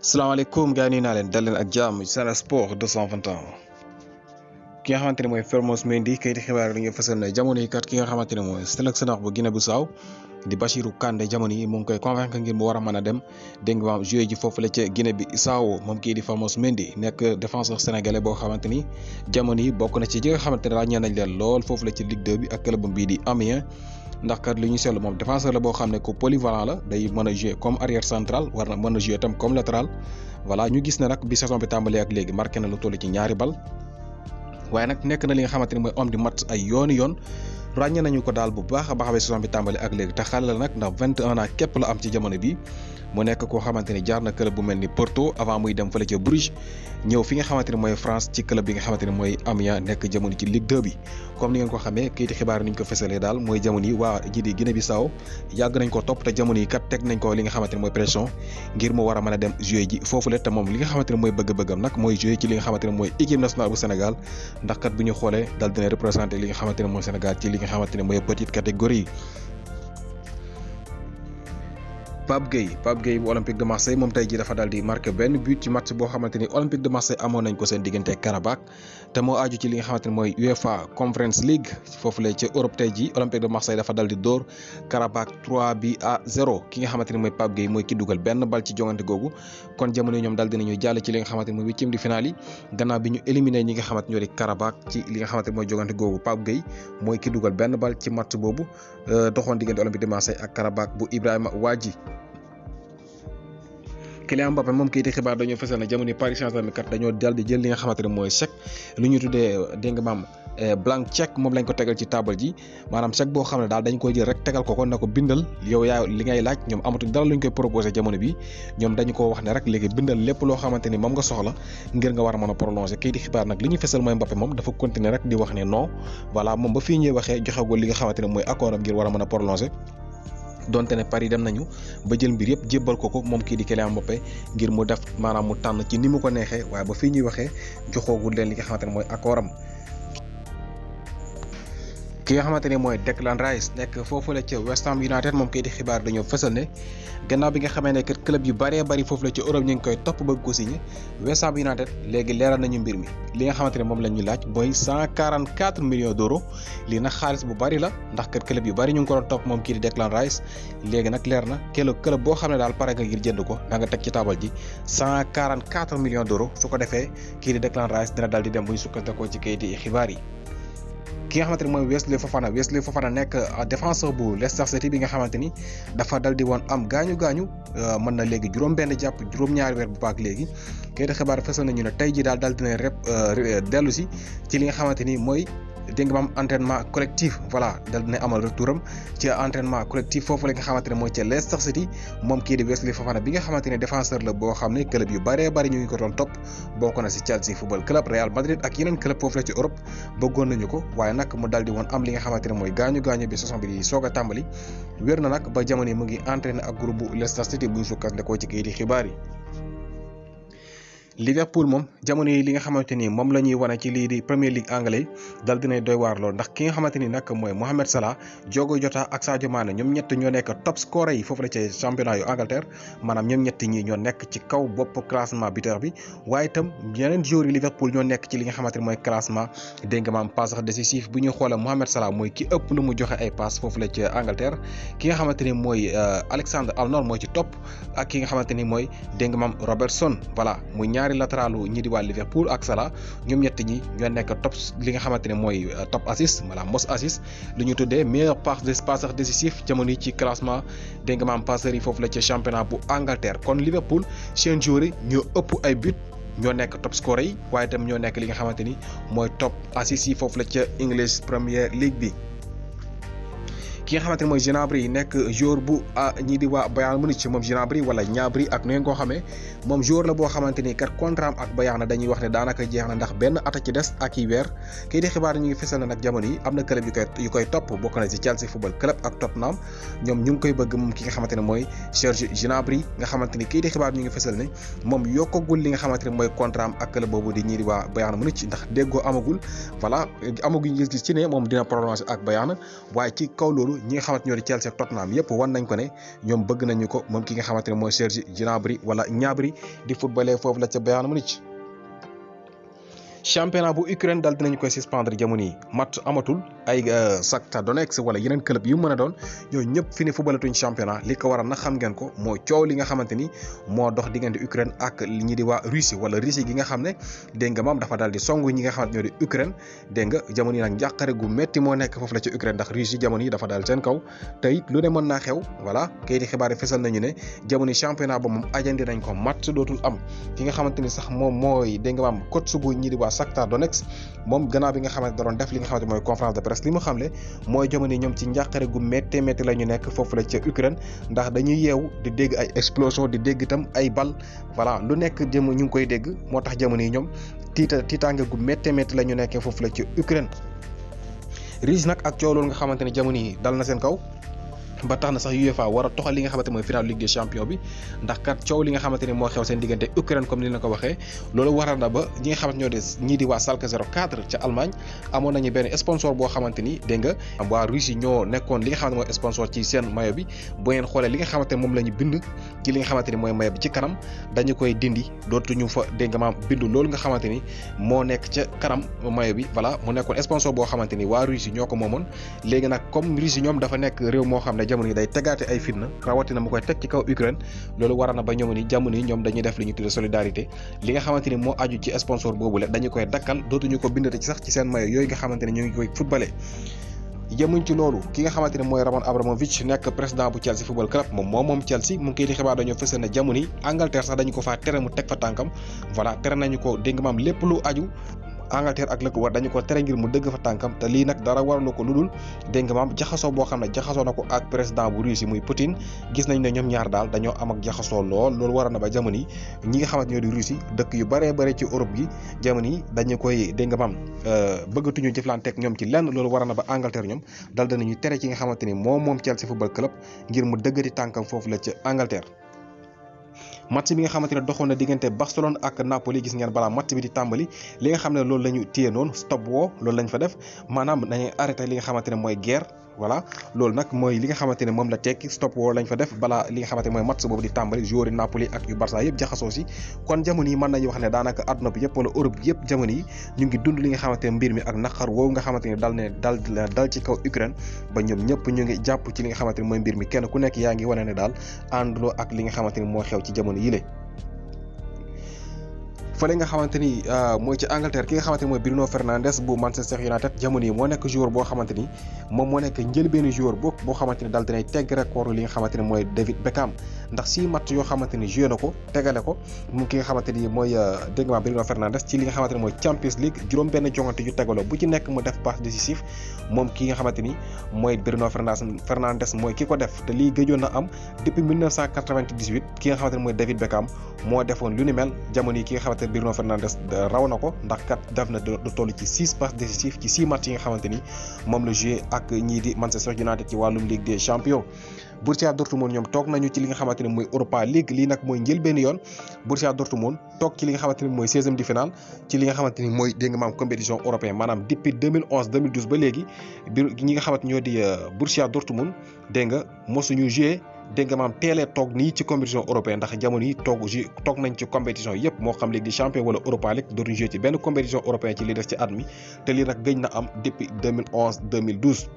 salaamaaleykum gars yi naa leen dal leen ak jàmm Sen Sport 221 ki nga xamante ne mooy Formose Mendy kayiti xibaar dañuy fësal ne jamono yi kat ki nga xamante ne mooy sélectionneur bu Guinée-Bissau di Bachirou Kandé jamono yi mu ngi koy convaincre ngir mu war a mën a dem dégg nga maam joué ji foofu la ca Guinée-Bissau moom kii di Formose Mendy nekk défenseur sénégalais boo xamante ni jamono yi bokk na ci ji nga xamante ne ràññee nañ leen lool foofu la ci Ligue 2 bi ak club bii di Amiens ndax kat li ñu seetlu moom défenseur la boo xam ne ko polyvalent la day mën a jouer comme arrière central war na mën a jouer tam comme latéral voilà ñu gis ne nag bi saison bi tàmbalee ak léegi marqué na lu toll ci ñaari bal waaye nag nekk na li nga xamante ni mooy homme du match ay yooni yoon ràññee nañu ko daal bu baax a baax ba saison bi tàmbalee ak léegi te xale la nag ndax 21 ans képp la am ci jamono bi mu nekk koo xamante ni jaar na club bu mel ni Porto avant muy dem fële ca Bruges ñëw fi nga xamante ni mooy France ci club bi nga xamante ni mooy Amiens nekk jamono ci Ligue 2 bi comme ni ngeen ko xamee kayiti xibaar ni ñu ko fësalee daal mooy jamono yi waa ji di Guinée-Bissau yàgg nañ ko topp te jamono yi kat teg nañ ko li nga xamante ni mooy pression ngir mu war a mën a dem jouer ji foofu la te moom li nga xamante ni mooy bëgg-bëggam nag mooy jouer ci li nga xamante ni mooy équipe nationale bu Sénégal ndax kat bu ñu xoolee daal dina représenté li nga xamante ni mooy Sénégal ci li nga xamante ni mooy petite catégorie. Pape Gueye bu Olympique de Marseille moom tey jii dafa daal di marqué benn but ci match boo xamante ni Olympique de Marseille amoon nañ ko seen diggante Karabakh te moo aju ci li nga xamante ni mooy UEFA Conference League foofu la ca Europe tey jii Olympique de Marseille dafa daal di dóor Karabakh 3-0 ki nga xamante ni mooy Pape Gueye mooy ki dugal benn bal ci jongante googu kon jamono ñoom daal dinañu jàll ci li nga xamante ni mooy huitième de finale yi gannaaw bi ñu éliminé ñi nga xamante ñoo di Karabakh ci li nga xamante ni mooy jongante googu Pape Gueye mooy ki dugal benn bal ci match boobu doxoon diggante Olympique de Marseille ak Karabakh bu Ibrahima Wadji. Kylian Mbappé moom kayiti xibaar dañoo fësal na jamono Paris Saint-Germain kat dañoo dal di jël li nga xamante ne mooy chèque lu ñu tuddee dégg nga maam blanc chèque moom lañ ko tegal ci table ji maanaam chèque boo xam ne daal dañ koy jël rek tegal ko na ko bindal yow yaa li ngay laaj ñoom amatuñ dara lu ñu koy proposé jamono bi ñoom dañu ko wax ne rek léegi bindal lépp loo xamante ni moom nga soxla ngir nga war a mën a prolongé kayiti xibaar nag li ñu fësal mooy Mbappé moom dafa continuer rek di wax ne non voilà moom ba fii ñuy waxee joxagul li nga xamante ne mooy accord am ngir war a mën a prolongé donte ne Paris dem nañu ba jël mbir yëpp jébbal ko moom kii di Kylian Mbappé ngir mu def maanaam mu tànn ci ni mu ko neexee waaye ba fii ñuy waxee joxoogul leen li nga xamante ne mooy accord am. ki nga xamante ne mooy Declan Rice nekk foofu la ca West Ham United moom kay di xibaar dañoo fësal ne gannaaw bi nga xamee ne kat club yu bëree bëri foofu la ca Europe ñu ngi koy topp bëgg ko signé West Ham United léegi leeral nañu mbir mi li nga xamante ne moom la ñuy laaj mooy 144 millions d'euros lii nag xaalis bu bëri la ndax kat club yu bëri ñu ngi ko doon topp moom kii di Declan Rice léegi nag leer na club boo xam ne daal pare nga ngir jënd ko da nga teg ci taabal ji 144 millions d'euros su ko defee kii di Declan Rice dina daal di dem bu ñu sukkandikoo ci kayiti xibaar yi. ki nga xamante ne mooy Wesley Fofana nekk défenseur bu Leicester City bi nga xamante ni dafa dal di woon am gaañu mën na léegi juróom-benn jàpp juróom-ñaari weer bu baax léegi kayit xibaar fësal nañu ne tey ji daal dina dellu si ci li nga xamante ni mooy dégg nga maam entraînement collectif voilà dal dina amal retouram ci entraînement collectif foofu la nga xamante ne mooy ca Leicester City moom kii di Wesley Fofana bi nga xamante ne défenseur la boo xam ne club yu bëree bëri ñu ngi ko doon topp bokk na si Chelsea football club Real Madrid ak yeneen club foofu la ci Europe bëggoon nañu ko waaye nag mu dal di woon am li nga xamante ne mooy gaañu bi saison bi di soog a tàmbali wér na nag ba jamono yi mu ngi entraîné ak groupe bu Leicester City bu ñu sukkandikoo ci kayiti xibaar yi. Liverpool moom jamono yi li nga xamante ni moom la ñuy wane ci lii di Premier League anglais dal dinay doy waar lool ndax ki nga xamante ni nag mooy Mohamed Salah Diogo Jota ak Sadio Mané ñoom ñett ñoo nekk top scorer yi foofu la ci championnat yu Angleterre maanaam ñoom ñett ñi ñoo nekk ci kaw bopp classement buteur bi waaye itam yeneen joueurs yi Liverpool ñoo nekk ci li nga xamante ni mooy classement dégg nga maam passe décisif bu ñuy xoolee Mohamed Salah mooy ki ëpp lu mu joxe ay passe foofu la ci Angleterre ki nga xamante ni mooy Alexander Arnold mooy ci topp ak ki nga xamante ni mooy dégg nga maam Robertson voilà muy ñaari latéralu ñi di waa Liverpool ak Salah ñoom ñett ñi ñoo nekk top li nga xamante ne mooy top assist voilà most assist lu ñu tuddee meilleur passeur décisif jamono yi ci classement dégg nga maam passeurs yi foofu la ci championnat bu Angleterre kon Liverpool seen joueurs yi ñoo ëpp ay but ñoo nekk top scorer yi waaye itam ñoo nekk li nga xamante ni mooy top assist yi foofu la ca English Premier League bi. ki nga xamante ne mooy Gnabry nekk joueur bu ñii di waa Bayern Munich moom Gnabry wala Gnabry ak nu ngeen koo xamee moom joueur la boo xamante ni kat contrat am ak Bayern dañuy wax ne daanaka jeex na ndax benn at ci des ak i weer kii di xibaar ñu ngi fesal na nag jamono yi am na club yu koy topp bokk na ci Chelsea football club ak Tottenham ñoom ñu ngi koy bëgg moom ki nga xamante ne mooy Serge Gnabry nga xamante ni kii di xibaar ñu ngi fesal ne moom yokkagul li nga xamante ne mooy contrat am ak club boobu di ñii di waa Bayern Munich ndax déggoo amagul voilà amaguñ gis-gis ci ne moom dina prolonger ak Bayern waaye ci kaw loolu loolu ñi nga xamante ñoo di Chelsea ak Tottenham yëpp wan nañ ko ne ñoom bëgg nañu ko moom ki nga xamante ne mooy Serge Gnabry wala Gnabry di footballé foofu la ca Bayern Munich. championnat bu Ukraine dal dinañ koy suspendre jamono yi match amatul ay Shakhtar Donetsk wala yeneen club yu mën a doon ñooñu ñëpp fi ne footballatuñ championnat li ko waral nag xam ngeen ko mooy coow li nga xamante ni moo dox diggante Ukraine ak ñi di waa Russie wala Russie gi nga xam ne dégg nga maam dafa daal di song ñi nga xamante ñoo di Ukraine dégg nga jamono yi nag njàqare gu métti moo nekk foofu la ca Ukraine ndax Russie jamono yi dafa daal seen kaw te it lu ne mën naa xew voilà kayiti xibaar yi fesal nañu ne jamono yi championnat ba moom ajandi nañ ko match dootul am ki nga xamante ni sax moom mooy dégg nga maam coach bu ñi di waa Shakhtar Donetsk moom gannaaw bi nga xamante da doon def li nga xamante mooy conférence de presse li mu xamle mooy jamono yi ñoom ci njàqare gu métti métti la ñu nekk foofu la ca Ukraine ndax dañuy yeewu di dégg ay explosion di dégg itam ay bal voilà lu nekk jëm ñu ngi koy dégg moo tax jamono yi ñoom tiitaange gu métti métti la ñu nekkee foofu la ca Ukraine. Russie nag ak coow loolu nga xamante ne jamono yi dal na seen kaw ba tax na sax UEFA war a toxal li nga xamante mooy final Ligue des Champions bi ndax kat coow li nga xamante ni moo xew seen diggante Ukraine comme ni la ko waxee loolu waral na ba ñi nga xamante ñoo des ñii di waa Schalke 04 ca Allemagne amoon nañu benn sponsor boo xamante ni dégg nga waa Russie ñoo nekkoon li nga xamante mooy sponsor ci seen maillot bi bu ngeen xoolee li nga xamante ne moom la ñu bind ci li nga xamante ni mooy maillot bi ci kanam dañu koy dindi dootuñu fa dégg nga maam bindu loolu nga xamante ni moo nekk ca kanam maillot bi voilà mu nekkoon sponsor boo xamante ni waa Russie ñoo ko moomoon léegi nag comme Russie ñoom dafa nekk réew moo xam ne jamono yi day tegaate ay fitna rawatina mu koy teg ci kaw Ukraine loolu waral na ba ñoom ni jamono yi ñoom dañuy def li ñu tuddee solidarité li nga xamante ni moo aju ci sponsor boobule dañu koy dakkal dootuñu ko bindate ci sax ci seen maillot yooyu nga xamante ne ñu ngi koy footballé. yemuñ ci loolu ki nga xamante ne mooy Roman Abramovich nekk président bu Chelsea football club moom Chelsea mu ngi koy di xibaar dañoo fësal ne jamono yi Angleterre sax dañu ko faa tere mu teg fa tànkam voilà tere nañu ko dégg nga maam lépp lu aju Angleterre ak la ko war dañu ko tere ngir mu dëgg fa tànkam te lii nag dara waralu ko lu dul dégg nga maam jaxasoo boo xam ne jaxasoo na ko ak président bu Russie muy Poutine gis nañ ne ñoom ñaar daal dañoo am ak jaxasoo loolu waral na ba jamono yi ñi nga xamante ñoo di Russie dëkk yu baree bare ci Europe gi jamono yi dañu koy dégg nga maam bëggatuñu jëflanteeg ñoom ci lenn loolu waral na ba Angleterre ñoom dal danañu tere ci nga xamante ni moom Chelsea football club ngir mu dëggati tànkam foofu la ca Angleterre. match bi nga xamante ne doxoon na diggante Barcelone ak Napoli gis ngeen balaa match bi di tàmbali li nga xam ne loolu la ñu téye noonu stop woo loolu lañ fa def maanaam dañuy arrêté li nga xamante ne mooy guerre voilà loolu nag mooy li nga xamante ne moom la tekki stop woo lañ fa def balaa li nga xamante ne mooy match boobu di tàmbali joueur yi Napoli ak yu Barça yëpp jaxasoo si kon jamono yi mën nañu wax ne daanaka àdduna bi yëpp wala Europe bi yëpp jamono yi ñu ngi dund li nga xamante ne mbir mi ak naqar woowu nga xamante ne dal ci kaw Ukraine ba ñoom ñëpp ñu ngi jàpp ci li nga xamante ne mooy mbir mi kenn ku nekk yaa ngi wane ne daal ànduloo ak li nga xamante ne moo xew ci jamono yile fële nga xamante ni mooy ci Angleterre ki nga xamante ni mooy Bruno Fernandes bu Manchester United jamono yi moo nekk joueur boo xamante ni moom moo nekk njëlbeenu joueur boo xamante ni daal dinay tegg record li nga xamante ni mooy David Beckham ndax 6 match yoo xamante ni joué na ko tegale ko moom ki nga xamante ni mooy dégg nga Bruno Fernandes ci li nga xamante ni mooy Champions League juróom benn jongante yu tegaloo bu ci nekk mu def passe décisif moom ki nga xamante ni mooy Bruno Fernandes mooy ki ko def te lii gëjoon na am depuis 1998 ki nga xamante ni mooy David Beckham moo defoon lu ni mel jamono yi ki nga xamante Bruno Fernandes raw na ko ndax kat def na du toll ci 6 passes décisives ci 6 matchs yi nga xamante ni moom la joué ak ñii di Manchester United ci wàllum Ligue des Champions. Borussia Dortmund ñoom toog nañu ci li nga xamante ne mooy Europa League lii nag mooy njëlbéenu yoon Borussia Dortmund toog ci li nga xamante ne mooy 16e de finale ci li nga xamante ni mooy dégg nga maam compétition européenne maanaam depuis 2011 2012 ba léegi ñi nga xamante ñoo di Borussia Dortmund dégg nga mosuñu joué dégg nga maam teelee toog nii ci compétition européenne ndax jamono yi toog nañ ci compétition yëpp moo xam Ligue des Champions wala Europa League dootuñu joué ci benn compétition européenne ci li des ci at mi te lii nag gëj na am depuis 2011 2012